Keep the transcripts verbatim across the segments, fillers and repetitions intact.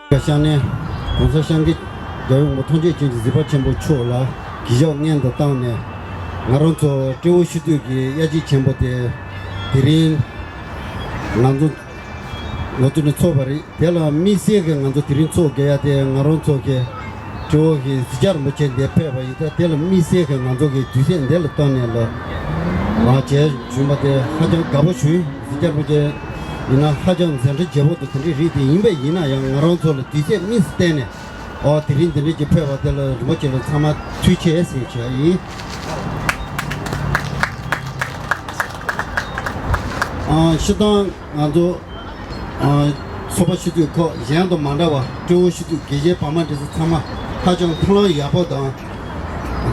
སྐྱབས་ཤ་ནས་༸གོང་ས་༸སྐྱབས་མགོན་རྒྱལ་བའི་དབང་པོ་ཐམས་ཅད་མཁྱེན་ཅིང་གཟིགས་པ་ཆེན་པོ་མཆོག་ལ་གུས་ཞབས་སྙན་དུ་བཏང་ནས། ང་རང་ཚོ་སྤྲེའུ་སྤྱི་འཐུས་ཀྱི་དབྱར་སྐྱིད་ཆེན་པོ་དེ་དེ་རིང་ང་ཚོ་ལོ་ཚོད་ནས་ཚོགས་པ་རེད། དེ་ལ་དམིགས་བསལ་གྱི་ང་ཚོ་དེ་རིང་ཚོགས་དགོས་ཡ་དེ་ང་རང་ཚོ་གི་སྤྲེའུ་གི་གཟི་བྱ་རིན་པོ་ཆེ་འདིར་ཕེབས་པ་ཡིན་ཙང་། དེ་ལ་དམིགས་བསལ་གྱི་ང་ཚོ་གི་དུས་ཚོད་འདི་ལ་བཏོན་ནས་ལ་མ་བྱས་བྱུང་བ་དེ་ཧ་ཅང་དགའ་པོ་བྱུང་། གཟི་བྱ་རིན་པོ་ཆེ་ཡིན་ན་ཧ་ཅང་མཛད་འཕྲིན་རྒྱས་པོ་དང་དེ་འདྲའི་རིགས་དེ་ཡིན་པས། ཡིན་ན་ཡང་ང་རང་ཚོ་ལ་དུས་ཚོད་དམིགས་སུ་བལྟས་ནས། ཨོ། དེ་རིང་འདི་འདྲ་ཅིག་ཕེབས་པ་དེ་ལ་རིན་པོ་ཆེ་ལ་ཚང་མ་ཐུགས་རྗེ་ཆེ་ཟེར་བྱས་ཡིན། ཨ། སྤྱིར་བཏང་ང་ཚོ་ཨ། ཚོགས་པ་སྤྱི་འཐུས་ཁག་གཞན་དང་མ་འདྲ་བར་སྤྲེའུ་སྤྱི་འཐུས་དགེ་བཤེས་བར་མ་འདི་ཚོ་ཚང་མ་ཧ་ཅང་མཐུན་ལམ་ཡག་པོ་དང་།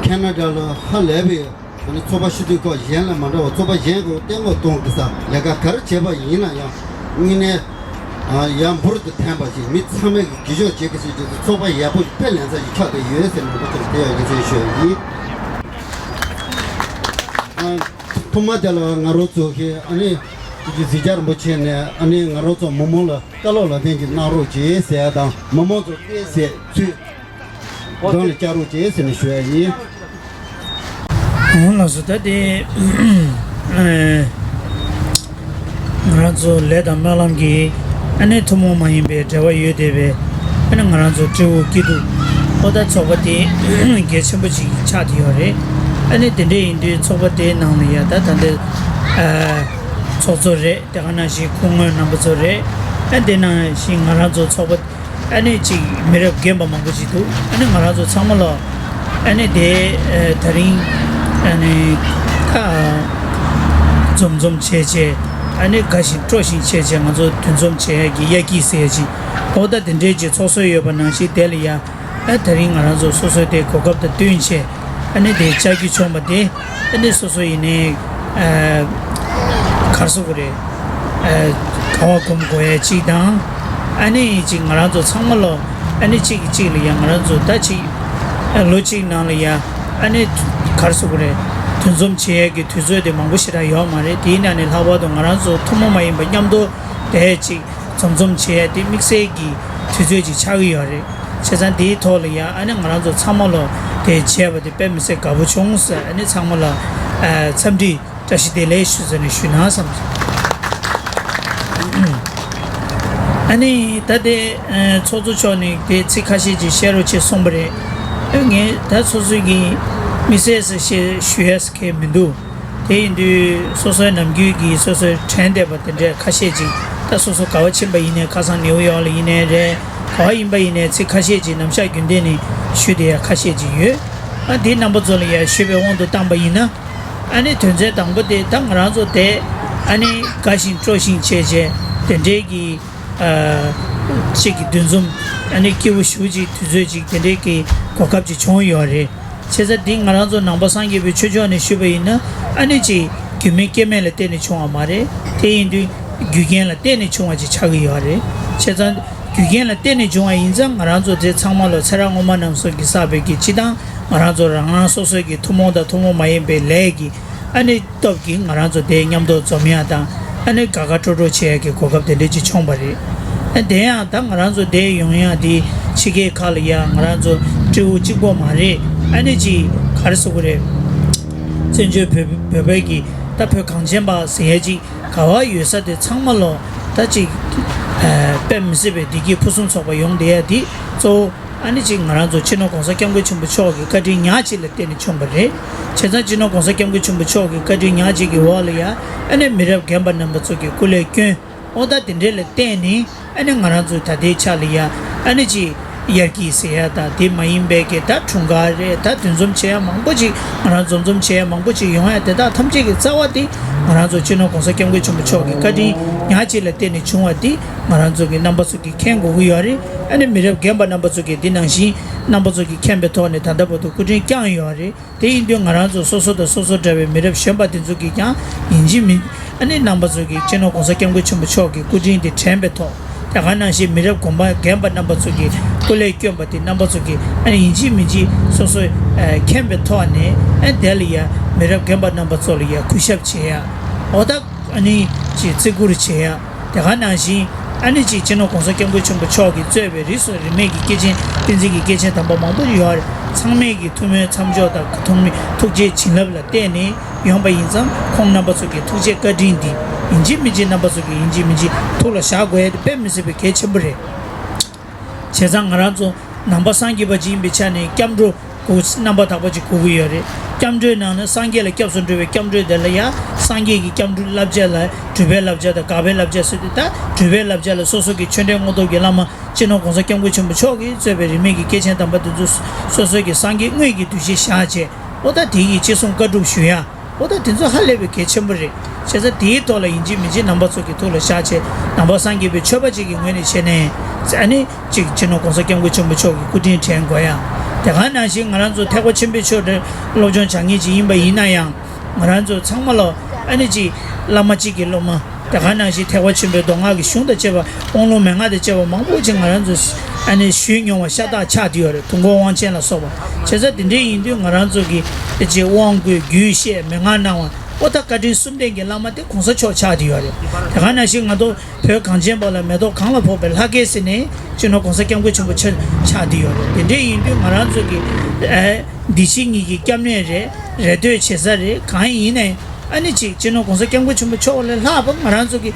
ཁེ་ན་ཌ་ལ་ཧ་ལས་པའི། ཨ་ནི་ཚོགས་པ་སྤྱི་འཐུས་ཁག་གཞན་ལ་མ་འདྲ་བར་ཚོགས་པ་གཞན་གྱི་སྟེང་འོག་གཏོང་གི་ས་ལས་ཀ་ག་རེ་བྱས་པ་ཡིན་ན་ཡང་དངོས་གནས་ཡར་འབུར་དུ་ཐོན་པ་ཞིག་མི་ཚང་མས་ཀྱི་གུས་ཞབས་བྱེད་ཀྱི་ཞིག་བྱེད་དུ་ཚོགས་པ་ཡག་པོ་དཔེ་ལེན་ས་ཞིག་ཆགས་བསྡད་ཡོད་ཟེར་ནས་མགོ་ཚོས་དེ་ཡང་ཡིད་ཆེས་ཞུ་ཡ་ཡིན། ཨ། ཐོག་མ་དེ་ལ་ང་རང་ཚོ་གི་ཨ་ནི་དེ་གི་གཟི་བྱ་རིན་པོ་ཆེ་ནས་ཨ་ནི་ང་རང་ཚོ་མི་མང་ལ་བཀའ་སློབ་ལམ་སྟོན་ཅིག་གནང་རོགས་བྱེད་ཟེར་ཡ་དང་། མི་མང་ཚོ་དཔེ་ཟས་ཚུལ། གདོང་ལ་བཅར་རོགས་བྱེད་ཟེར་ནས་ཞུ་ཡ་ཡིན། འོང་ལགས་སོ། ད་དེ་ང་རང་ཚོ་ལས་དང་སྨོན་ལམ་གྱི་ཨ་ནི་ཐུན་མོང་མ་ཡིན་པའི་འབྲེལ་བ་ཡོད་བསྡད་པའི་ཨ་ནི་ང་རང་ཚོ་སྤྲེའུ་སྐྱིད་སྡུག་ཨོ་ད་ཚོགས་པ་དེ་གལ་ཆེན་པོ་ཅིག་ཆགས་བསྡད་ཡོད་རེད། ཨ་ནི་དེ་འདྲ་ཡིན་དུས་ཚོགས་པ་དེའི་ནང་ལ་ཡ་ད་ད་འདི་ཚོགས་གཙོ་རེད། དེ་ག་ནང་བཞིན་སྐུ་ངོ་རྣམ་པ་ཚོ་རེད། ཨ་དེ་ནང་བཞིན་ང་རང་ཚོ་ཚོགས་པ་ཨ་ནི་ཅིག་མི་རབས་རྒན་པ་མང་པོ་ཅིག་འདུག་ཨ་ནི་ང་རང་ཚོ་ཚང་མ་ལ་ཨ་ནི་དེ་ཨ་ད་རིང་ཨ་ནི་ད་འཛོམས་འཛོམས་བྱས་བྱས། ཨ་ནི་དགའ་ཞིང་སྤྲོ་ཞིང་བྱས་བྱས། ང་ཚོ་འདུ་འཛོམས་བྱས་ཡ་གི་དབྱར་སྐྱིད་ཟེར་ཡ་ཅིག་ཨོ་ད་དེ་འདྲའི་ཅིག་ཚོགས་སྲོལ་ཡོད་པ་ནང་བཞིན་དེ་ལ་ཡ། ཨ་དེ་རིང་ང་རང་ཚོ་སོ་སོའི་དེ་གོ་སྐབས་དང་བསྟུན་བྱས་ཨ་ནི་དེ་བཅར་རྒྱུ་བྱུང་བ་དེ་ཨ་ནི་སོ་སོ་ཡིན་ནའི་ཨ་ག་རེ་ཟེར་དགོས་རེད། ཨ་དགའ་བ་སྒོམ་དགོས་ཡ་གཅིག་དང་། ཨ་ནི་ཅིག་ང་རང་ཚོ་ཚང་མ་ལོ་ཨ་ནི་གཅིག་གིས་གཅིག་ལ་ཡ་ང་རང་ཚོ་ད་ཅིག་ཨ་ལོ་གཅིག་ནང་ལ་ཡ་ཨ་ནི་ག་རེ་ཟེར་དགོས་རེད། འདུ་འཛོམས་བྱེད་ཡ་གི་དུས་ཚོད་དེ་མང་པོ་ཞེ་དྲག་ཡོད་མ་རེད། དེའི་ནང་ནས་ལྷག་པར་དུ་ང་རང་ཚོ་ཐུན་མོང་མ་ཡིན་པ་མཉམ་དུ་དེ་ཅིག་འཛོམས་འཛོམས་བྱེད་ཡ་དེ་དམིགས་བསལ་གྱི་དུས་ཚོད་ཅིག་ཆགས་ཀྱི་ཡོད་རེད། བྱས་ཙང་དེའི་ཐོག་ལ་ཡང་ཨ་ནི་ང་རང་ཚོ་ཚང་མ་ལོ་དེ་བྱས་པ་དེ་དཔེ་མི་སྲིད་དགའ་པོ་བྱུང་ཟེར། ཨ་ནི་ཚང་མ་ལ་ཨ་འཚམས་འདྲི་བཀྲ་ཤིས་བདེ་ལེགས་ཞུ་ཟེར་ནས་ཞུ་ན་བསམ་སོང་། ཨ་ནི་ད་དེ་ཨ་ཚོགས་གཙོ་མཆོག་ནས་དེ་ཚིག་ཁ་ཤས་ཅིག་བཤད་རོགས་བྱེད་གསུངས་པ་རེད། ཨ་ངས་ད་སོ་སོའི་གི་མི་སེར་ཟེར་བཤད་ཞུ་ཡས་གལ་མི་འདུག་དེ་ཡིན་དུས་སོ་སོའི་ནམ་རྒྱུན་གྱི་སོ་སོའི་དྲན་བསྡད་པ་དེ་འདྲའི་ཁ་ཤས་ཅིག་ད་སོ་སོ་ག་བ་ཕྱིན་པ་ཡིན་ནའི་ཁ་སང་ནེའུ་ཡོག་ལ་ཡིན་ནའི་རེད། ག་བ་ཡིན་པ་ཡིན་ནའི་ཚིག་ཁ་ཤས་ཅིག་ནམ་ཞག་རྒྱུན་ལྡན་ནས་ཞུ་བསྡད་ཡ་ཁ་ཤས་ཅིག་ཡོད། ཨ་དེ་རྣམ་པ་ཚོ་ལ་ཡ་ཞུས་པའི་དབང་དུ་བཏང་པ་ཡིན་ན། ཨ་ནི་དོན་ཚན་དང་པོ་དེ་ད་ང་རང་ཚོ་དེ་ཨ་ནི་དགའ་ཞིང་སྤྲོ་ཞིང་བྱས་བྱས་དེ་འདྲའི་གི་ཨ་ཅིག་གི་འདུ་འཛོམས་ཨ་ནི་སྐྱིད་པོ་ཞེ་པོ་ཅིག་དུས་ཚོད་ཅིག་དེ་འདྲའི་གི་གོ་སྐབས་ཅིག་བྱུང་ཡོད་རེད། བྱས་ཙང་འདི་ང་རང་ཚོ་ནང་པ་སངས་རྒྱས་པའི་ཆོས་ཕྱོགས་ནས་ཞུས་པ་ཡིན་ན་ཨ་ནི་ཅིག་རྒྱུ་མེད་རྐྱེན་མེད་ལ་བརྟེན་ནས་བྱུང་བ་མ་རེད། དེ་ཡིན་དུས་རྒྱུ་རྐྱེན་ལ་བརྟེན་ནས་བྱུང་བ་ཅིག་ཆགས་ཀྱི་ཡོད་རེད། བྱས་ཙང་རྒྱུ་རྐྱེན་ལ་བརྟེན་ནས་བྱུང་བ་ཡིན་ཙང་ང་རང་ཚོ་དེ་ཚང་མ་ལ་ཚེ་རབས་སྔོན་མ་རྣམས་སོགས་ཀྱིས་བསགས་པའི་གི་སྤྱི་དང་ང་རང་ཚོ་རང་རང་སོ་སོའི་གི་ཐུན་མོང་དང་ཐུན་མོང་མ་ཡིན་པའི་ལས་ཀྱི་ཨ་ནི་སྟོབས་ཀྱིས་ང་རང་ཚོ་དེ་མཉམ་དུ་འཛོམས་ཡ་དང་ཨ་ནི་དགའ་དགའ་སྤྲོ་སྤྲོ་བྱེད་ཡ་གི་གོ་སྐབས་དེ་འདྲ་ཅིག་བྱུང་བ་རེད། ཨ་དེ་ཡང་ད་ང་རང་ཚོ་དེ་ཡོང་ཡ་དེ་ཕྱི་རྒྱལ་ཁག་ལ་ཡ་ང་རང་ཚོ་སྤྲེའུ་གཅིག་པོ་མ་རེད། ཨ་ནི་ཅིག་ག་རེ་ཟེར་དགོས་རེད། བཙན་བྱོལ་བོད་བོད་པའི་གི་ད་བོད་གངས་ཅན་པ་ཟེར་ཡ་ཅིག་ག་བ་ཡོད་ས་དེ་ཚང་མ་ལོ་ད་ཅིག་ཨ་དཔེ་མི་སྲིད་པའི་བདེ་སྐྱིད་ཕུན་སུམ་ཚོགས་པ་ཡོང་བསྡད་ཡ་དེ་གཙོ་བོ། ཨ་ནི་ཅིག་ང་རང་ཚོ་སྤྱི་ནོར་༸གོང་ས་༸སྐྱབས་མགོན་ཆེན་པོ་མཆོག་གི་བཀའ་དྲིན་ཉག་གཅིག་ལ་བརྟེན་ནས་བྱུང་བ་རེད། བྱས་ཙང་སྤྱི་ནོར་༸གོང་ས་༸སྐྱབས་མགོན་ཆེན་པོ་མཆོག་གི་བཀའ་དྲིན་ཉག་གཅིག་གི་འོག་ལ་ཡ་ཨ་ནི་མི་རབས་རྒན་པ་རྣམ་པ་ཚོ་གི་སྐུ་ལས་བསྐྱོན་ཨོ་ད་དེ་འདྲས་ལ་བརྟེན་ནས་ཨ་ནི་ང་རང་ཚོ་ད་ལྟའི་ཆ་ལ་ཡ་ཨ་ནི་ཅིག་དབྱར་སྐྱིད་ཟེར་ཡ་ད་དེ་མ་ཡིན་པའི་གི་ད་འཁྲུངས་སྐར་རེད། ད་འདུ་འཛོམས་བྱེད་ཡ་མང་པོ་ཅིག་ང་རང་འཛོམས་འཛོམས་བྱེད་ཡ་མང་པོ་ཅིག་ཡོང་ཡ་དེ་དག་ཐམས་ཅད་ཀྱི་རྩ་བ་དེ་ང་རང་ཚོ་སྤྱི་ནོར་༸གོང་ས་༸སྐྱབས་མགོན་ཆེན་པོ་མཆོག་གི་བཀའ་དྲིན་ཉག་གཅིག་ལ་བརྟེན་ནས་བྱུང་བ་དེ་ང་རང་ཚོ་གི་རྣམ་པ་ཚོ་གིས་མཁྱེན་དགོས་ཀྱི་ཡོད་རེད། ཨ་ནི་མི་རབས་རྒན་པ་རྣམ་པ་ཚོ་གིས་འདི་ནང་བཞིན་རྣམ་པ་ཚོ་གིས་མཁྱེན་པའི་ཐོག་ནས་ད་ལྟ་བར་དུ་སྐུ་དྲིན་བསྐྱངས་ཡོད་རེད། དེ་ཡིན་དུས་ང་རང་ཚོ་སོ་སོ་དང་སོ་སོ་འདྲ་བའི་མི་རབས་གཞོན་པ་དེ་ཚོ་གིས་ཀྱང་ཡིན་གཅིག་མིན་ཨ་ནི་རྣམ་པ་ཚོ་གིས་སྤྱི་ནོར་༸གོང་ས་༸སྐྱབས་མགོན་ཆེན་པོ་མཆོག་གི་སྐུ་དྲིན་དེ་དྲན་པའི་ཐོག་དེ་ག་ནང་བཞིན་མི་རབས་གོང་མ་རྒན་པ་རྣམ་པ་ཚོ་གིས་སྐུ་ལས་བསྐྱོན་པ་དེ་རྣམ་པ་ཚོ་གིས་ཨ་ནི་ཡིན་གཅིག་མིན་གཅིག་སོ་སོས་ཨ་མཁྱེན་པའི་ཐོག་ནས་ཨ་དེ་ལ་ཡ་མི་རབས་རྒན་པ་རྣམ་པ་ཚོ་ལ་ཡ་གུས་ཞབས་བྱེད་ཡ་འོ་ད་ཨ་ནི་ཅིག་བརྩི་བཀུར་བྱེད་ཡ། དེ་ག་ནང་བཞིན་ ཨ་ནི་ཅིག་སྤྱི་ནོར་གོང་ས་སྐྱབས་མགོན་ཆེན་པོ་མཆོག་གིས་གཙོས་པའི་རིས་སུ་རིས་མེད་ཀྱི་སྐྱེས་ཆེན་བསྟན་འཛིན་གྱི་སྐྱེས་ཆེན་དམ་པ་མང་པོ་ཡོད་རེད། ཚང་མས་ཀྱི་ཐུགས་སྨོན་མཚམས་འཇོག་དང་ཐུགས་སྨོན་ཐུགས་རྗེ་བྱིན་རླབས་ལ་བརྟེན་ནས་ཡོང་པ་ཡིན་ཙང་། ཁོང་རྣམ་པ་ཚོ་གི་ཐུགས་རྗེ་བཀའ་དྲིན་འདི་ཡིན་གཅིག་མིན་གཅིག་རྣམ་པ་ཚོ་གི་ཡིན་གཅིག་མིན་གཅིག་ཐུགས་ལ་བཞག་དགོས་ཡ་དེ་དཔེ་མི་སྲིད་པའི་གལ་ཆེན་པོ་རེད། བྱས་ཙང་ང་རང་ཚོ་ནང་པ་སངས་རྒྱས་པ་ཅིག་ཡིན་པའི་ཆ་ནས་སྐྱབས་འགྲོ་དགོས། རྣམ་པ་དག་པ་ཅིག་དགོས་ཀྱི་ཡོད་རེད། སྐྱབས་འགྲོའི་ནང་ནས་སངས་རྒྱས་ལ་སྐྱབས་སུ་འགྲོ་བའི་སྐྱབས་འགྲོ་དེ་ལ་ཡང་སངས་རྒྱས་ཀྱི་སྐྱབས་འགྲོའི་བསླབ་བྱ་ལ་སྒྲུབ་པའི་བསླབ་བྱ་དང་དགག་པའི་བསླབ་བྱ་ཟེར་ཏེ། ད་སྒྲུབ་པའི་བསླབ་བྱ་ལ་སོ་སོ་གི་ཆོས་འབྲེལ་དངོས་སྟོབས་ཀྱི་བླ་མ་སྤྱི་ནོར་གོང་ས་སྐྱབས་མགོན་ཆེན་པོ་མཆོག་གིས་གཙོས་པའི་རིས་མེད་ཀྱི་སྐྱེས་ཆེན་དམ་པ་དེ་ཚོ་སོ་སོ་གི་སངས་རྒྱས་དངོས་ཀྱི་འདུ་ཤེས་བཞག་བྱས། འོ་ད་དེ་ཡི་ཅི་གསུང་བཀའ་སྒྲུབ་ཞུ་ཡ། འོ་ད་དེ་ཚོ་ཧ་ལས་པའི་གལ་ཆེན་པོ་རེད། བྱས་ཙང་དེའི་ཐོག་ལ་ཡིན་གཅིག་མིན་གཅིག་རྣམ་པ་ཚོ་གི་ཐུགས་ལ་བཞག་བྱས། ནང་པ་སངས་རྒྱས་པའི་ཆོས་པ་ཅིག་གི་ངོས་ནས་བྱས་ནས། ཨ་ནི་ཅིག་སྤྱི་ནོར་གོང་ས་སྐྱབས་མགོན་ཆེན་པོ་མཆོག་གི་སྐུ་དྲིན་དྲན་དགོས་ཡ། དེ་ག་ནང་བཞིན་ང་རང་ཚོ་ཐེག་པ་ཆེན་པོའི་ཆོས་འབྲེལ་སློབ་སྦྱོང་བྱ་མཁན་ཅིག་ཡིན་པ་ཡིན་ན་ཡང་། ང་རང་ཚོ་ཚང་མ་ལ་ཨ་ནི་ཅིག་བླ་མ་གཅིག་གི་སློབ་མ། དེ་ག་ནང་བཞིན་ཐེག་པ་ཆེན་པོའི་མདོ་སྔགས་ཀྱི་གཞུང་དང་བཅས་པ། དབང་ལུང་མན་ངག་དང་བཅས་པ་མང་པོ་ཅིག་ང་རང་ཚོས་ཨ་ནི་ཞུས་མྱོང་བ་ཤ་སྟག་ཆགས་བསྡད་ཡོད་རེད། དུས་འཁོར་དབང་ཆེན་ལ་སོགས་པ། བྱས་ཙང་དེ་འདྲ་ཡིན་དུས་ང་རང་ཚོ་གི་ཅིག་དབང་བསྐུར་རྒྱུད་བཤད་མན་ངག་གནང་བ། ཨོ་ད་བཀའ་དྲིན་གསུམ་ལྡན་གྱི་བླ་མ་དེ་གོང་ས་མཆོག་ཆགས་བསྡད་ཡོད་རེད། དེ་ག་ནང་བཞིན་ང་ཚོ་བོད་གངས་ཅན་པ་ལ་མེ་ཏོག་གང་ལ་ཕོག་པའི་ལྷ་སྐལ་ཟེར་ནས་སྤྱི་ནོར་གོང་ས་སྐྱབས་མགོན་ཆེན་པོ་ཆགས་བསྡད་ཡོད་རེད། དེ་འདྲ་ཡིན་དུས་ང་རང་ཚོ་གི་ཨ། འདི་ཕྱི་གཉིས་ཀྱི་སྐྱབས་གནས་རེད། རེ་ལྟོས་བྱེད་ས་རེད། གང་ཡིན་ནའི་ཨ་ནི་ཅིག་སྤྱི་ནོར་གོང་ས་སྐྱབས་མགོན་ཆེན་པོ་མཆོག་ལས་ལྷག་པ་ང་རང་ཚོ་གི་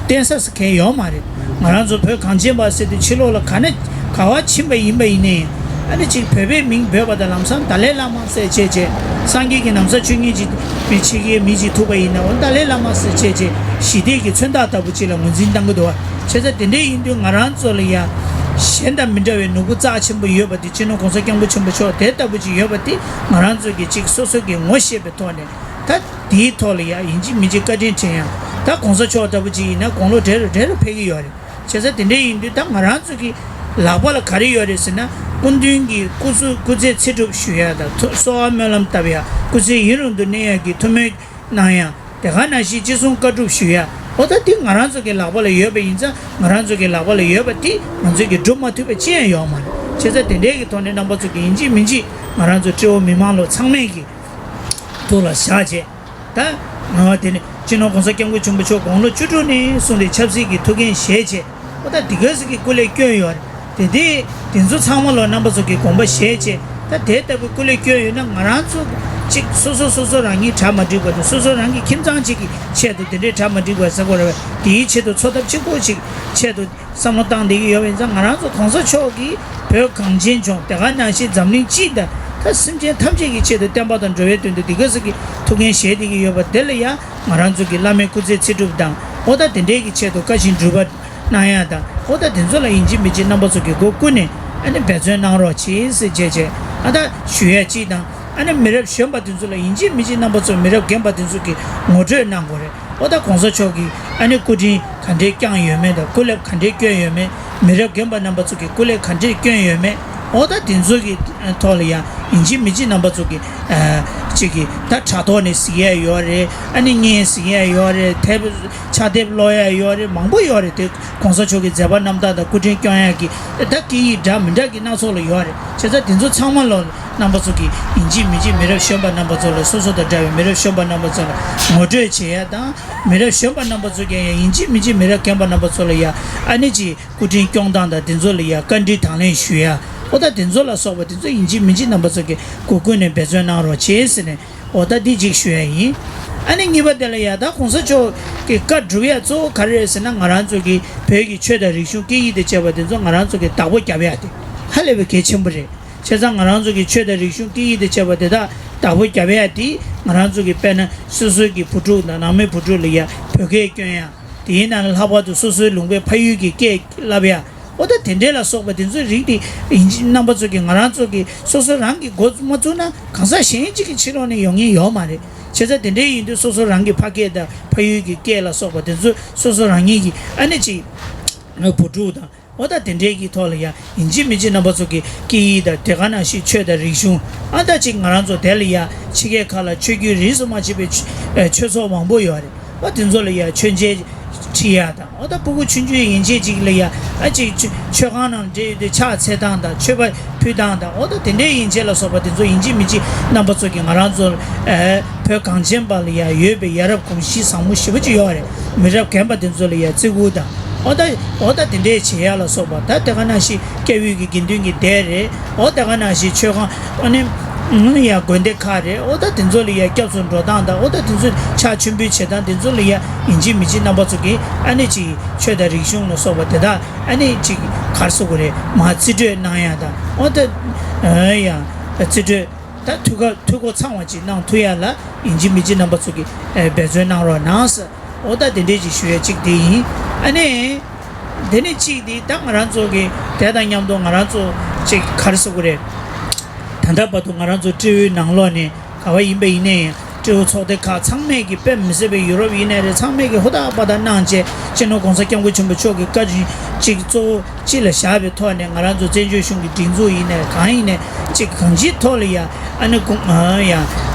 བསྟེན་ས་ཟེར་མཁན་ཡོད་མ་རེད། ང་རང་ཚོ་བོད་གངས་ཅན་པ་ཟེར་དུས་ཕྱི་ལོགས་ལ་ག་ནས་ག་བ་ཕྱིན་པ་ཡིན་པ་ཡིན་ནའི། ཨ་ནི་ཅིག་བོད་པའི་མིང་འབོད་པ་དང་ལམ་སང་ཏཱ་ལའི་བླ་མ་ཟེར་བྱས་བྱས། སངས་རྒྱས་ཀྱི་ན་བཟའ་མཆོད་མཁན་ཅིག་མི་ཕྱི་རྒྱལ་མི་ཅིག་ཐུག་པ་ཡིན་ན། འོ་ཏཱ་ལའི་བླ་མ་ཟེར་བྱས་བྱས་ཞི་བདེ་གི་མཚོན་རྟགས་ལྟ་བུ་ཅིག་ལ་ངོས་འཛིན་བཏང་གི་འདུག་བ། བྱས་ཙང་དེ་འདྲ་ཡིན་དུས་ང་རང་ཚོ་ལ་ཡ་གཞན་དང་མི་འདྲ་བའི་ནོར་བུ་རྩ་ཆེན་པོ་ཡོད་པ་དེ་སྤྱི་ནོར་གོང་ས་སྐྱབས་མགོན་ཆེན་པོ་མཆོག་དེ་ལྟ་བུ་ཅིག་ཡོད་པ་དེ། ང་རང་ཚོ་གིས་ཅིག་སོ་སོ་གིས་ངོ་ཤེས་པའི་ཐོག་ནས། ད་དེའི་ཐོག་ལ་ཡ་ཡིན་གཅིག་མིན་གཅིག་བཀའ་དྲིན་དྲན་ཡ། ད་གོང་ས་མཆོག་ལྟ་བུ་ཅིག་ཡིན་ན་དགུང་ལོ་བགྲེས་རུ་བགྲེས་རུ་ཕེབས་ཀྱི་ཡོད་རེད། བྱས་ཙང་དེ་འདྲ་ཡིན་དུས་ད་ང་རང་ཚོ་གི་ལག་པ་ལ་ག་རེ་ཡོད་རེད་ཟེར་ན། སྐུ་མདུན་གྱི་སྐུ་གཟུགས་སྐུ་ཚེ་ཚེ་སྒྲུབ་ཞུ་ཡ་དང་། ཐུ་གསོལ་བ་སྨོན་ལམ་བཏབ་ཡ། སྐུ་ཚེ་ཡུན་རིང་དུ་གནས་ཡ་གི་ཐུགས་སྨོན་གནང་ཡ། དེ་ག་ནང་བཞིན་ཅི་གསུང་བཀའ་སྒྲུབ་ཞུ་ཡ། འོ་ད་དེ་ང་རང་ཚོ་གི་ལག་པ་ལ་ཡོད་པ་ཡིན་ཙང་། ང་རང་ཚོ་གི་ལག་པ་ལ་ཡོད་པ་དེ་ང་ཚོ་གིས་སྒྲུབ་མ་ཐུབ་པ་ཅི་ཡང་ཡོད་མ་རེད། བྱས་ཙང་དེ་འདྲའི་གི་ཐོག་ནས་རྣམ་པ་ཚོ་གིས་ཡིན་གཅིག་མིན་གཅིག་ང་རང་ཚོ་སྤྲེའུ་མི་མང་ལོ་ཚང་མས་ཀྱི་ཐུགས་ལ་བཞག་བྱས། ད་ང་དེ་ནས་སྤྱི་ནོར་གོང་ས་སྐྱབས་མགོན་ཆེན་པོ་མཆོག་དགུང་ལོ་བཅུ་དྲུག་ནས་བཟུང་སྟེ་ཆབ་སྲིད་ཀྱི་ཐུགས་འགན་བཞེས་བྱས། འོ་ད་དེ་ག་ཟིག་གི་སྐུ་ལས་བསྐྱོན་ཡོད་རེད། དེ་དེ་དེ་ཚོ་ཚང་མ་ལོ་རྣམ་པ་ཚོ་གི་དགོངས་པ་བཞེས་བྱས། ད་དེ་ལྟ་བུའི་སྐུ་ལས་བསྐྱོན་ཡོད་ན། ང་རང་ཚོ་གཅིག་སོ་སོ་སོ་སོ་རང་ཉིད་གྲ་མ་འགྲིག་པ་དང་། སོ་སོ་རང་གི་ཁྱིམ་ཚང་གཅིག་གི་ཆེད་དུ་དེ་འདྲའི་གྲ་མ་འགྲིག་པ་ཟེར་དགོས་རེད་པ། དེའི་ཆེད་དུ་འཚོ་ཐབས་གཅིག་པོ་ཅིག་ཆེད་དུ་བསམ་བློ་བཏང་བསྡད་ཀྱི་ཡོད་པ་ཡིན་ཙང་། ང་རང་ཚོ་གོང་ས་མཆོག་གིས་བོད་གངས་ཅན་ལྗོངས། དེ་ག་ནང་བཞིན་འཛམ་གླིང་སྤྱི་དང་། ད་སེམས་ཅན་ཐམས་ཅད་ཀྱི་ཆེད་དུ་བསྟན་པ་དང་འགྲོ་བའི་དོན་དུ་དེ་ག་ཟིག་གི་ཐུགས་འགན་བཞེས་བསྡད་ཀྱི་ཡོད་པ་དེ་ལ་ཡ། ང་རང་ཚོ་གི་བླ་མའི་སྐུ་ཚེ་ཚེ་སྒྲུབ་དང་། འོ་ད་དེ་འདྲའི་གི་ཆེད་དུ་བཀའ་བཞིན་སྒྲུབ་པ་གནང་ཡ་དང་། འོ་ད་དེ་ཚོ་ལ་ཡིན་གཅིག་མིན་གཅིག་རྣམ་པ་ཚོ་གིས་སྒོ་ཀུན་ནས་ཨ་ནི་འབད་བརྩོན་གནང་རོགས་གྱིས་ཟེར་བྱས་བྱས། ཨ་ད་ཞུ་ཡ་གཅིག་དང་། ཨ་ནི་མི་རབས་གཞོན་པ་དེ་ཚོ་ལ་ཡིན་གཅིག་མིན་གཅིག་རྣམ་པ་ཚོ། མི་རབས་རྒན་པ་དེ་ཚོ་གིས་ངོ་སྤྲོད་གནང་དགོས་རེད། འོ་ད་གོང་ས་མཆོག་གིས་ཨ་ནི་སྐུ་དྲིན་ག་འདྲས་བསྐྱངས་ཡོད་མེད་དང་། སྐུ་ལས་ག་འདྲས་བསྐྱོན་ཡོད་མེད། མི་རབས་རྒན་པ་རྣམ་པ་ཚོ་གིས་སྐུ་ལས་ག་འདྲས་བསྐྱོན་ཡོད་མེད། འོ་ད་དེ་ཚོ་གི་ཐོག་ལ་ཡང་ཡིན་གཅིག་མིན་གཅིག་རྣམ་པ་ཚོ་གིས་ཨ་གཅིག་གིས་ད་དྲ་ཐོག་ནས་གཟིགས་ཡ་ཡོད་རེད། ཨ་ནི་བརྙན་གཟིགས་ཡ་ཡོད་རེད། དེབ་ཕྱག་དེབ་ཀློག་ཡ་ཡོད་རེད། མང་པོ་ཡོད་རེད། དེ་གོང་ས་མཆོག་གི་མཛད་པ་རྣམ་དག་དང་སྐུ་དྲིན་སྐྱོང་ཡ་གི་ད་སྐད་ཡིག་འདྲ་མི་འདྲ་གི་སྣ་ཚོགས་ལ་ཡོད་རེད། བྱས་ཙང་དེ་ཚོ་ཚང་མ་ལ་རྣམ་པ་ཚོ་གིས་ཡིན་གཅིག་མིན་གཅིག་མི་རབས་གཞོན་པ་རྣམ་པ་ཚོ་ལ། སོ་སོ་དང་འདྲ་བའི་མི་རབས་གཞོན་པ་རྣམ་པ་ཚོ་ལ་ངོ་སྤྲོད་བྱེད་ཡ་དང་། མི་རབས་གཞོན་པ་རྣམ་པ་ཚོ་གིས་ཡང་ཡིན་གཅིག་མིན་གཅིག་མི་རབས་རྒན་པ་རྣམ་པ་ཚོ་ལ་ཡ་ཨ་ནི་ཅིག་སྐུ་དྲིན་སྐྱོང་སྟངས་དང་། དེ་ཚོ་ལ་ཡ་བཀའ་འདྲི་དང་ལེན་ཞུ་ཡ། འོ་ད་དེ་ཚོ་ལ་སོགས་པ་དེ་ཚོ་ཡིན་གཅིག་མིན་གཅིག་རྣམ་པ་ཚོ་གིས་སྒོ་ཀུན་ནས་འབད་བརྩོན་གནང་རོགས་བྱེད་ཟེར་ནས། འོ་ད་འདི་གཅིག་ཞུ་ཡ་ཡིན། ཨ་ནི་གཉིས་པ་དེ་ལ་ཡ། ད་གོང་ས་མཆོག་གི་བཀའ་སྒྲུབ་ཡ་གཙོ་བོ་ག་རེ་རེད་ཟེར་ན། ང་རང་ཚོ་གི་བོད་ཀྱི་ཆོས་དང་རིག་གཞུང་སྐད་ཡིག་དང་བཅས་པ་དེ་ཚོ་ང་རང་ཚོ་གིས་བདག་པོ་རྒྱབ་ཡ་དེ་ཧ་ལས་པའི་གལ་ཆེན་པོ་རེད། བྱས་ཙང་ང་རང་ཚོ་གི་ཆོས་དང་རིག་གཞུང་སྐད་ཡིག་དང་བཅས་པ་དེ་དག་བདག་པོ་རྒྱབ་ཡ་དེ། ང་རང་ཚོ་གི་དཔེར་ན་སོ་སོའི་གི་བུ་ཕྲུག་དང་ནང་མི་བུ་ཕྲུག་ལ་ཡ་བོད་སྐད་སྐྱོན་ཡ། དེའི་ནང་ལ་ལྷག་པར་དུ་སོ་སོའི་ལུང་པའི་ཕ་ཡུལ་གྱི་སྐད་བསླབ་ཡ། འོ་ད་དེ་འདྲའི་ལ་སོགས་པ་དེ་ཚོའི་རིགས་དེ་ཡིན་གཅིག་རྣམ་པ་ཚོ་གིས། ང་རང་ཚོ་གིས་སོ་སོ་རང་གིས་འགོ་མ་བཙུགས་ན་གང་ཟག་གཞན་གཅིག་གི་ཕྱི་ལོགས་ནས་ཡོང་མཁན་ཡོད་མ་རེད། བྱས་ཙང་དེ་འདྲའི་ཡིན་དུས་སོ་སོ་རང་གི་ཕ་སྐད་དང་ཕ་ཡུལ་གྱི་སྐད་ལ་སོགས་པ་དེ་ཚོ་སོ་སོ་རང་ཉིད་ཀྱིས་ཨ་ནི་ཅིག་བུ་ཕྲུག་དང་། འོ་ད་དེ་འདྲའི་གི་ཐོག་ལ་ཡ་ཡིན་གཅིག་མིན་གཅིག་རྣམ་པ་ཚོ་གི་སྐད་ཡིག་དང་། དེ་ག་ནང་བཞིན་ཆོས་དང་རིག་གཞུང་། ཨ་ད་ཅིག་ང་རང་ཚོ་དེ་ལ་ཡ་ཕྱི་རྒྱལ་ཁག་ལ་ཆོས་བརྒྱུད་རིས་སུ་མ་ཆད་པའི་ཆོས་ཨ་ཆོས་ཚོགས་མང་པོ་ཡོད་རེད། ཨ་དེ་ཚོ་ལ་ཡ་མཆོད་མཇལ་ཁྲིད་ཡ་དང་། འོ་ད་སྤུ་གུ་ཆུང་ཆུང་ཡན་ཆད་ཅིག་ལ་ཡ་ཨ་ཅིག་ཆོས་ཆོས་ཁང་ནང་འབྲེལ་ཡོད་དུས་ཕྱག་འཚལ་སྟངས་དང་། མཆོད་པ་ཕུལ་སྟངས་དང་། འོ་ད་དེ་འདྲའི་ཡན་ཆད་ལ་སོགས་པ་དེ་ཚོ་ཡིན་གཅིག་མིན་གཅིག་རྣམ་པ་ཚོ་གིས་ང་རང་ཚོ་ཨ་བོད་གངས་ཅན་པ་ལ་ཡ་ཡོད་པའི་ཡ་རབས་གོམས་གཤིས་བཟང་པོ་ཞེ་པོ་ཅིག་ཡོད་རེད། མི་རབས་རྒན་པ་དེ་ཚོ་ལ་ཡ་བརྩི་བཀུར་དང་ འོ་ད་འོ་ད་དེ་འདྲས་བྱེད་ཡ་ལ་སོགས་པ། ད་དེ་ག་ནང་བཞིན་སྐྱབས་ཡུལ་གྱི་དགེ་འདུན་གྱི་སྡེ་རེད། འོ་དེ་ག་ནང་བཞིན་མཆོད་ཁང་། ཨ་ནི་ཡ་དགོན་སྡེ་ཁག་རེད། འོ་ད་དེ་ཚོ་ལ་ཡ་སྐྱབས་སུ་འགྲོ་སྟངས་དང་། འོ་ད་དེ་ཚོ་ཕྱག་མཆོད་འབུལ་བྱེད་སྟངས་དེ་ཚོ་ལ་ཡ་ཡིན་གཅིག་མིན་གཅིག་རྣམ་པ་ཚོ་གིས་ཨ་ནི་ཅིག་ཆོས་དང་རིག་གཞུང་ལ་སོགས་པ་དེ་དག་ཨ་ནི་ཅིག་ག་རེ་ཟེར་དགོས་རེད། མར་རྩིས་སྤྲོད་གནང་ཡ་དང་། འོ་ད་ཡ་རྩིས་སྤྲོད། ད་ཐུགས་ཁུར་ཐུགས་ཁུར་ཚང་བ་ཅིག་གནང་ཐུབ་ཡ་ལ་ཡིན་གཅིག་མིན་གཅིག་རྣམ་པ་ཚོ་གིས་ཨེ་འབད་བརྩོན་གནང་རོགས་གནང་ཟེར། འོ་ད་དེ་འདྲས་ཅིག་ཞུ་ཡ་གཅིག་དེ་ཡིན། ཨ་ནི་དེ་ནས་གཅིག་དེ་ད་ང་རང་ཚོ་གི་དེ་དང་མཉམ་དུ་ང་རང་ཚོ་ཅིག་ག་རེ་ཟེར་དགོས་རེད། ད་ལྟ་བར་དུ་ང་རང་ཚོ་སྤྲེའུའི་ནང་ལོགས་ནས་ག་བ་ཡིན་པ་ཡིན་ནའི་ཡང་། སྤྲེའུ་ཚོགས་སྡེ་ཁག་ཚང་མས་ཀྱི་དཔེ་མི་སྲིད་པའི་ཡུ་རོབ་ཡིན་ནའི་རེད། ཚང་མས་ཀྱི་ཧུར་ཐག་པ་ཐག་གནང་བྱས། སྤྱི་ནོར་༸གོང་ས་༸སྐྱབས་མགོན་ཆེན་པོ་མཆོག་གི་བཀའ་དྲིན་གཅིག་གཙོ་བོ་གཅིག་ལ་བཞག་པའི་ཐོག་ནས། ང་རང་ཚོ་བཙན་བྱོལ་གཞུང་གི་སྒྲིག་འཛུགས་ཡིན་ནའི་གང་ཡིན་ནའི་གཅིག་གང་ཅིའི་ཐོག་ལ་ཡ་ཨ་ནི་གུང་ཡ་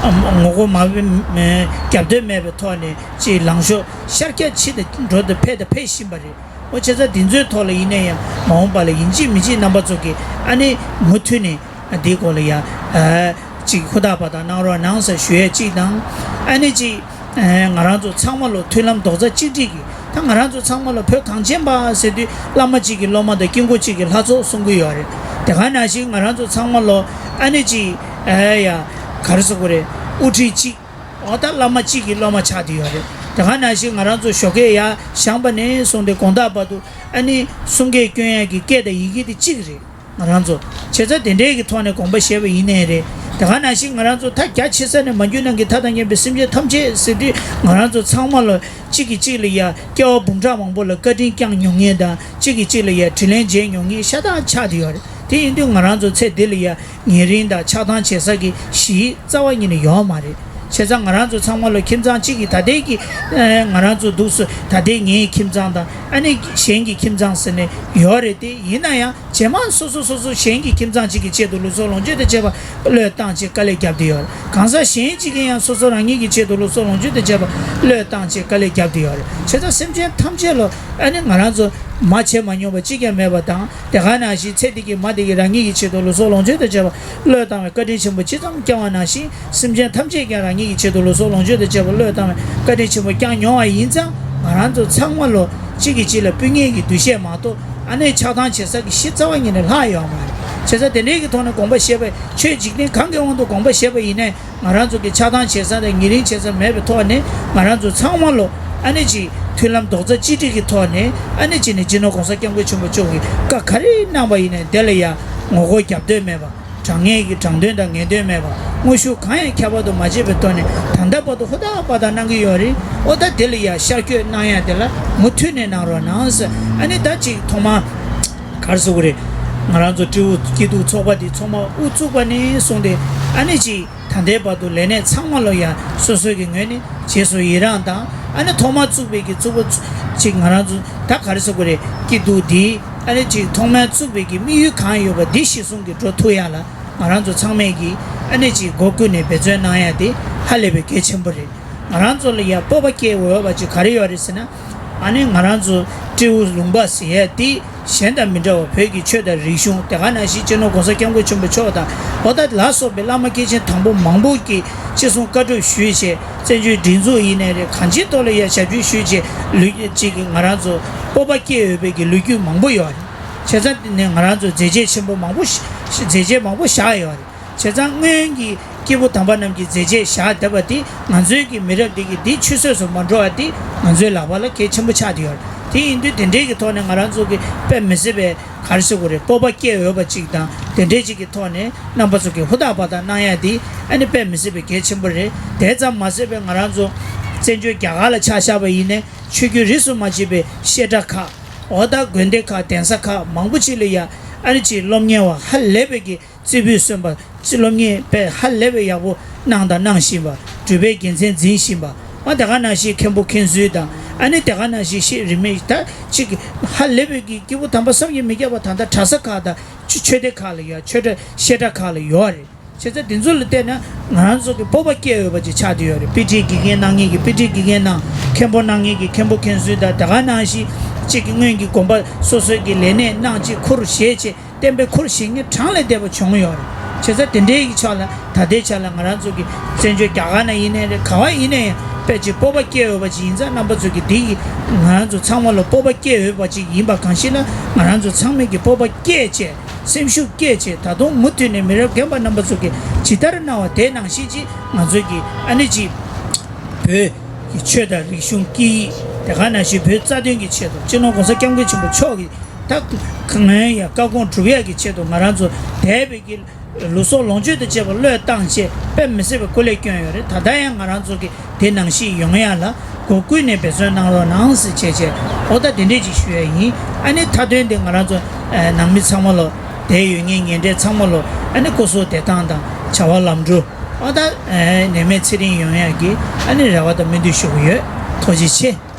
ངོ་རྒོལ་མ་རྒྱབ་འདོད་མེད་པའི་ཐོག་ནས་གཅིག་ལངས་ཕྱོགས་ཤར་རྒྱག་ཕྱི་དང་འགྲོ་དང་འཕེལ་དང་འཕེལ་བཞིན་པ་རེད། འོ་བྱས་ཙང་འདི་ཚོའི་ཐོག་ལ་ཡིན་ན་ཡང་མ་འོངས་པ་ལ་ཡིན་གཅིག་མིན་གཅིག་རྣམ་པ་ཚོ་གིས་ཨ་ནི་མུ་མཐུད་ནས་འདིའི་སྐོར་ལ་ཡ་ཨ་ཅིག་ཧུར་ཐག་པ་ཐག་གནང་རོགས་གནང་ཟེར་ཞུ་ཡས་གཅིག་དང་། ཨ་ནི་ཅིག་ཨ་ང་རང་ཚོ་ཚང་མ་ལོ་མཐུན་ལམ་རྡོག་རྩ་གཅིག་སྒྲིལ་གྱིས། ད་ང་རང་ཚོ་ཚང་མ་ལོ་བོད་གངས་ཅན་པ་ཟེར་དུས་བླ་མ་གཅིག་གི་སློབ་མ་དང་དཀྱིལ་འཁོར་གཅིག་གི་ལྷ་ཚོགས་གསུང་གི་ཡོད་རེད། དེ་ག་ནང་བཞིན་ང་རང་ཚོ་ཚང་མ་ལོ་ཨ་ནི་ཅིག་ཨ་ཡ་ག་རེ་ཟེར་དགོས་རེད། དབུ་ཁྲིད་གཅིག་འོ་ད་བླ་མ་གཅིག་གི་སློབ་མ་ཆགས་བསྡད་ཡོད་རེད། དེ་ག་ནང་བཞིན་ང་རང་ཚོ་ཞོགས་ཀས་ཡར་བཞེངས་པ་ནས་བཟུང་སྟེ་དགོང་དག་བར་དུ་ཨ་ནི་གསུང་སྐད་སྐྱོན་ཡག་གི་སྐད་དང་ཡི་གེ་དེ་གཅིག་རེད། ང་རང་ཚོ་བྱས་ཙང་དེ་འདྲའི་གི་ཐོག་ནས་དགོངས་པ་བཞེས་པ་ཡིན་ནའི་རེད། དེ་ག་ནང་བཞིན་ང་རང་ཚོ་མཐའ་རྒྱ་ཆེ་ས་ནས་མ་གྱུར་ནང་གི་མཐའ་དང་མཉམ་པའི་སེམས་ཅན་ཐམས་ཅད་ཟེར་དུས། ང་རང་ཚོ་ཚང་མ་ལ་གཅིག་གིས་གཅིག་ལ་ཡ་སྐྱེ་བ་འབུམ་ཕྲག་མང་པོ་ལ་བཀའ་དྲིན་བསྐྱངས་མྱོང་མཁན་དང་། གཅིག་གིས་གཅིག་ལ་ཡ་དྲིན་ལན་འཇལ་མྱོང་མཁན་ཤ་སྟག་ཆགས་བསྡད་ཡོད་རེད། དེ་ཡིན་དུས་ང་རང་ཚོ་ཚེ་འདི་ལ་ཡ་ཉེ་རིང་དང་ཆགས་སྡང་བྱེད་ས་གི་གཞི་རྩ་བ་ཉིད་ནས་ཡོད་མ་རེད། བྱས་ཙང་ང་རང་ཚོ་ཚང་མ་ལོ་ཁྱིམ་ཚང་གཅིག་གི་ད་ལྟའི་གི་ཨ་ང་རང་ཚོ་འདུག་སེ་ད་ལྟའི་ངའི་ཁྱིམ་ཚང་དང་། ཨ་ནི་གཞན་གྱི་ཁྱིམ་ཚང་ཟེར་ནས་ཡོད་རེད། དེ་ཡིན་ན་ཡང་རྗེས་མ་སོ་སོ་སོ་སོ་གཞན་གྱི་ཁྱིམ་ཚང་གཅིག་གི་ཆེད་དུ་ལུས་སྲོག་ལོངས་སྤྱོད་དང་བཅས་པ་བློས་བཏང་བྱས་དཀའ་ལས་བརྒྱབ་བསྡད་ཡོད་རེད། གང་ཟག་གཞན་གཅིག་གིས་ཡང་སོ་སོ་རང་ཉིད་ཀྱི་ཆེད་དུ་ལུས་སྲོག་ལོངས་སྤྱོད་དང་བཅས་པ་བློས་བཏང་བྱས་དཀའ་ལས་བརྒྱབ་བསྡད་ཡོད་རེད། བྱས་ཙང་སེམས་ཅན་ཐམས་ཅད་ལ་ཨ་ནི་ང་རང་ཚོ་མ་བྱས་མ་མྱོང་བ་གཅིག་ཀྱང་མེད་པ་དང་། དེ་ག་ནང་བཞིན་ཚེ་འདི་གི་མ་འདི་གི་རང་ཉིད་ཀྱི་ཆེད་དུ་ལུས་སྲོག་ལོངས་སྤྱོད་དང་བཅས་པ་བློས་བཏང་བའི་བཀའ་དྲིན་ཆེན་པོ་ཇི་ཙམ་བསྐྱངས་པ་ནང་བཞིན། སེམས་ཅན་ཐམས་ཅད་ཀྱང་རང་ཉིད་ཀྱི་ཆེད་དུ་ལུས་སྲོག་ལོངས་སྤྱོད་དང་བཅས་པ་བློས་བཏང་བའི་བཀའ་དྲིན་ཆེན་པོ་བསྐྱངས་མྱོང་བ་ཡིན་ཙང་། ང་རང་ཚོ་ཚང་མ་ལོ་གཅིག་གིས་གཅིག་ལ་སྤུན་ཉེ་གི་འདུ་ཤེས་མ་གཏོགས། ཨ་ནི་ཆགས་སྡང་བྱེད་ས་གི་གཞི་རྩ་བ་ཉིད་ནས་ལྷག་ཡོད་མ་རེད། བྱས་ཙང་དེ་འདྲའི་གི་ཐོག་ནས་དགོངས་པ་བཞེས་པའི་ཆོས་འཇིག་རྟེན་གང་གི་དབང་དུ་དགོངས་པ་བཞེས་པ་ཡིན་ནའི། ང་རང་ཚོ་གི་ཆགས་སྡང་བྱེད་ས་དང་ཉེ་རིང་བྱེད་ས་མེད་པའི་ཐོག་ནས། ང་རང་ཚོ་ཚང་མ་ལོ་ཨ་ནི་ཅིག་མཐུན་ལམ་རྡོག་རྩ་གཅིག་སྒྲིལ་གྱི་ཐོག་ནས། ཨ་ནི་ཅིག་ནས་སྤྱི་ནོར་༸གོང་ས་༸སྐྱབས་མགོན་ཆེན་པོ་མཆོག་གིས་བཀའ་ག་རེ་གནང་བ་ཡིན་ནའི་དེ་ལ་ཡ་ངོ་རྒོལ་རྒྱབ་འདོད་མེད་པ། དྲང་ངེས་ཀྱི་དྲང་དོན་དང་ངེས་དོན་མེད་པ། དངོས་ཤུགས་གང་ཡང་ཁྱད་པར་དུ་མ་བྱས་པའི་ཐོག་ནས་ད་ལྟ་བར་དུ་ཧུར་ཐག་པ་ཐག་གནང་གི་ཡོད་རེད། ཨོ་ད་དེ་ལ་ཡ་ཤར་བསྐྱོད་གནང་ཡ་དེ་ལ་མུ་མཐུད་ནས་གནང་རོགས་གནང་ཟེར། ཨ་ནི་ད་ཅིག་ཐོག་མ་ག་རེ་ཟེར་དགོས་རེད། ང་རང་ཚོ་སྤྲེའུ་སྐྱིད་སྡུག་ཚོགས་པ་འདི་ཚང་མ་དབུ་བཙུགས་པ་ནས་བཟུང་སྟེ། ཨ་ནི་ཅིག་ད་ལྟའི་བར་དུ་ལས་སྣེ་ཚང་མ་ལ་ཡ་སོ་སོའི་གི་ངོས་ནས་རྗེས་སུ་ཡི་རངས་དང་། ཨ་ནི་ཐོག་མར་བཙུགས་པའི་གི་བཙུགས་པ་ཅིག་ང་རང་ཚོ་ད་ག་རེ་ཟེར་དགོས་རེད། སྐྱིད་སྡུག་འདི་ཨ་ནི་ཅིག་ཐོག་མར་བཙུགས་པའི་གི་དམིགས་ཡུལ་གང་ཡོད་པ་འདི་གཞི་བཟུང་གི་འགྲོ་ཐུབ་ཡ་ལ། ང་རང་ཚོ་ཚང་མས་ཀྱིས་ཨ་ནི་ཅིག་སྒོ་ཀུན་ནས་འབད་བརྩོན་གནང་ཡ་དེ་ཧ་ལས་པའི་གལ་ཆེན་པོ་རེད། ང་རང་ཚོ་ལ་ཡ་སྤོབས་པ་སྐྱེ་འོས་པ་ཅིག་ག་རེ་ཡོད་རེད་ཟེར་ན། ཨ་ནི་ང་རང་ཚོ་སྤྲེའུ་ལུང་པ་ཟེར་ཡ་དེ་གཞན་དང་མི་འདྲ་བར་བོད་ཀྱི་ཆོས་དང་རིག་གཞུང་། དེ་ག་ནང་བཞིན་སྤྱི་ནོར་༸གོང་ས་༸སྐྱབས་མགོན་ཆེན་པོ་མཆོག་དང་། ཨོ་ད་ལ་སོགས་པའི་བླ་མ་མཁན་ཆེན་དང་པོ་མང་པོ་གིས་ཅི་གསུང་བཀའ་སྒྲུབ་ཞུས་བྱས། བཙན་བྱོལ་སྒྲིག་འཛུགས་ཡིན་ནའི་རེད། གང་ཅིའི་ཐོག་ལ་ཡ་ཞབས་ཞུ་ཞུས་བྱས། ལོ་རྒྱུས་ཅིག་གིས་ང་རང་ཚོ་སྤོབས་པ་སྐྱེ་འོས་པའི་གི་ལོ་རྒྱུས་མང་པོ་ཡོད་རེད། བྱས་ཙང་དེ་ནས་ང་རང་ཚོ་མཛད་རྗེས་ཆེན་པོ་མང་པོ་ཞིག་མཛད་རྗེས་མང་པོ་བཞག་ཡོད་རེད། བྱས་ཙང་སྔོན་གྱི་སྐྱེས་བུ་དམ་པ་རྣམས་ཀྱི་མཛད་རྗེས་བཞག་བསྡད་པ་དེ་ང་ཚོའི་གི་མི་རབས་འདི་གི་འདི་ཆུད་ཟོས་སུ་མ་འགྲོ་བ་དེ་ང་ཚོའི་ལག་པ་ལ་གལ་ཆེན་པོ་ཆགས་བསྡད་ཡོད་རེད། དེ་ཡིན་དུས་དེ་འདྲའི་གི་ཐོག་ནས་ང་རང་ཚོ་གི་དཔེ་མི་སྲིད་པའི་ག་རེ་ཟེར་དགོས་རེད། སྤོབས་པ་སྐྱེ་འོས་པ་ཅིག་དང་། དེ་འདྲའི་ཅིག་གི་ཐོག་ནས་རྣམ་པ་ཚོ་གི་ཧུར་ཐག་པ་ཐག་གནང་ཡ་དེ་ཨ་ནི་དཔེ་མི་སྲིད་པའི་གལ་ཆེན་པོ་རེད། དེ་ཙམ་མ་ཟད་པའི་ང་རང་ཚོ་བཙན་བྱོལ་རྒྱ་གར་ལ་ཆ་བཞག་པ་ཡིན་ནའི། ཆོས་བརྒྱུད་རིས་སུ་མ་ཆད་པའི་བཤད་གྲྭ་ཁག་ཨོ་ད་དགོན་སྡེ་ཁག་གདན་ས་ཁག་མང་པོ་ཅིག་ལ་ཡ་ཨ་ནི་ཅིག་སློབ་གཉེར་བ་ཧ་ལས་པའི་གི་རྩེ་ཕུད་སོན་པ། སློབ་གཉེར་དཔེ་ཧ་ལས་པའི་ཡག་པོ་གནང་དང་གནང་བཞིན་པ། སྒྲུབ་པའི་རྒྱལ་མཚན་འཛིན་བཞིན་པ། ཨ་དེ་ག་ནང་བཞིན་མཁན་པོ་མཁན་ཟུར་དང་། ཨ་ནི་དེ་ག་ནང་བཞིན་ཤེས་རིག་མི་ད་ཅིག་ཧ་ལས་པའི་གི་སྐྱེས་བུ་དམ་པ་བསམ་གྱིས་མི་ཁྱབ་པ་ད་ལྟ་གྲྭ་ས་ཁག་དང་ཆོས་ཆོས་སྡེ་ཁག་ལ་ཡོད། ཆོས་གྲྭ་བཤད་གྲྭ་ཁག་ལ་ཡོད་རེད། བྱས་ཙང་དེ་ཚོ་ལ་བལྟས་ན་ང་རང་ཚོ་གི་སྤོབས་པ་སྐྱེ་འོས་པ་ཅིག་ཆགས་བསྡད་ཡོད་རེད། དཔེ་ཁྲིད་དགེ་རྒན་གནང་མཁན་གྱིས་དཔེ་ཁྲིད་དགེ་རྒན་གནང་། མཁན་པོ་གནང་མཁན་གྱིས་མཁན་པོ་མཁན་ཟུར་དང་། དེ་ག་ནང་བཞིན་གཅིག་གི་སྔོན་གྱི་དགོན་པ་སོ་སོའི་གི་ལས་སྣེ་གནང་། གཅིག་ཁུར་བཞེས་བྱས། བསྟན་པའི་ཁུར་བཞེས་མཁན་གྲངས་ལས་འདས་པ་བྱུང་ཡོད་རེད། བྱས་ཙང་དེ་འདྲའི་གི་ཆ་ལ་ད་ལྟའི་ཆ་ལ་ང་རང་ཚོ་གི་བཙན་བྱོལ་རྒྱ་གར་ན་ཡིན་ནའི་རེད། ག་བ་ཡིན་ནའི་ཡང་ དཔེ་ཅིག་སྤོབས་པ་སྐྱེ་འོས་པ་ཅིག་ཡིན་ཙང་རྣམ་པ་ཚོ་གིས་འདི་ཡིས་ང་རང་ཚོ་ཚང་མ་ལ་སྤོབས་པ་སྐྱེ་འོས་པ་ཅིག་ཡིན་པ་གང་ཞིག་ན། ང་རང་ཚོ་ཚང་མས་ཀྱི་སྤོབས་པ་སྐྱེས་བྱས། སེམས་ཤུགས་བསྐྱེད་བྱས། ད་དུང་མུ་མཐུད་ནས་མི་རབས་རྒན་པ་རྣམ་པ་ཚོ་གིས་ཇི་ལྟར་གནང་བ་དེ་ནང་བཞིན་ཅིག་ང་ཚོས་ཀྱི་ཨ་ནི་ཅིག་བོད་ཀྱི་ཆོས་དང་རིག་གཞུང་སྐད་ཡིག་དེ་ག་ནང་བཞིན་བོད་རྩ་དོན་གྱི་ཆེད་དུ་སྤྱི་ནོར་༸གོང་ས་༸སྐྱབས་མགོན་ཆེན་པོ་མཆོག་གིས་ད་སྔོན་ཡང་བཀའ་དགོངས་སྒྲུབ་ཡག་གི་ཆེད་དུ་ང་རང་ཚོ་འདས་པའི་གི་ལུས་སྲོག་ལོངས་སྤྱོད་དང་བཅས་པ་བློས་བཏང་བྱས་དཔེ་མི་སྲིད་པའི་སྐུ་ལས་བསྐྱོན་ཡོད་རེད། ད་ལྟ་ཡང་ང་རང་ཚོ་གི་དེ་ནང་བཞིན་ཡོང་ཡ་ལ་སྒོ་ཀུན་ནས་འབད་བརྩོན་གནང་རོགས་གནང་ཟེར་བྱས་བྱས། ཨོ་ད་དེ་འདྲས་ཅིག་ཞུ་ཡ་ཡིན། ཨ་ནི་མཐའ་དོན་དེ་ང་རང་ཚོ་ཨ་ནང་མི་ཚང་མ་ལོ། དེ་ཡོད་ངེས་ངེས་འདྲས་ཚང་མ་ལོ། ཨ་ནི་སྐུ་གཟུགས་བདེ་ཐང་དང་བྱ་བ་ལམ་འགྲོ། ཨོ་ད་ཨ་ནད་མེད་ཚེ་རིང་ཡོང་ཡ་གི་ཨ་ནི་རེ་བ་དང་སྨོན་འདུན་ཞུ་གི་ཡོད། ཐུགས་རྗེ་ཆེ།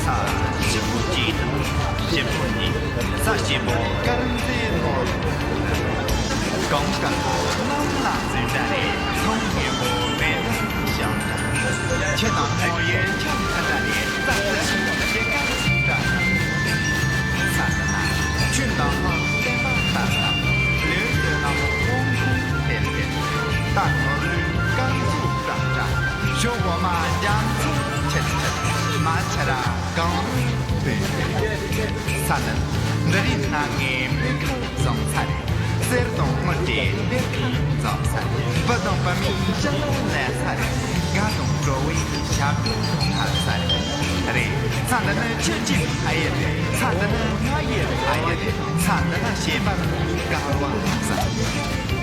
ས་སྐྱིད་པོ་སྐྱིད་དང་སྐྱིད་པོ་སྙིང་། ས་སྐྱིད་པོ་དཀར་མཛེས་ནོར། གངས་དཀར་པོ་གནམ་ལ་འཛུལ་འདྲ་རེད། མཐོང་ངེས་པོ་མེད་ན་ཞང་འདྲ། ཆུ་དང་མོ་ཡི་ཁྱམས་ཁ་འདྲ་རེད། རྩྭ་ཐང་ཞིག་གི་སྐར་ཆེན་འདྲ། ས་འདི་ན་ཆུ་འདབ་མ་བསྟན་པ་ལྟར་ལྟར། ལེའུ་སྟོད་ན་མོ་ཀོང་ཀོང་དེར་དེར། རྟ་ནོར་ལུས་རྐང་མཛུབ་འདྲ་འདྲ། ཞོ་འོ་མ་རྒྱ་མཚོ་ཆེར་ཆེར། མ་ཆ་ར་གངས་རི་སྟོད་དེར། ས་འདི་འབྲུ་རིགས་སྣ་ལྔའི་མེ་ཁ་བཟང་ས་རེད། གསེར་དང་དངུལ་གྱི་གཏེར་ཁ་འཛོམས་ས་རེད། བུ་དང་བུ་མོའི་ཞལ་ལས་ས་རེད། དགའ་དང་སྤྲོ་བའི་ཞབས་བརྟན་འཕར་ས་རེད། རེད། ས་འདི་ནི་ཁྱོད་ཀྱི་ཕ་ཡུལ་རེད། ས་འདི་ནི་ང་ཡི་ཕ་ཡུལ་རེད། ས་འདི་ན་བྱེད་པ་དཀའ་བ་ཟ།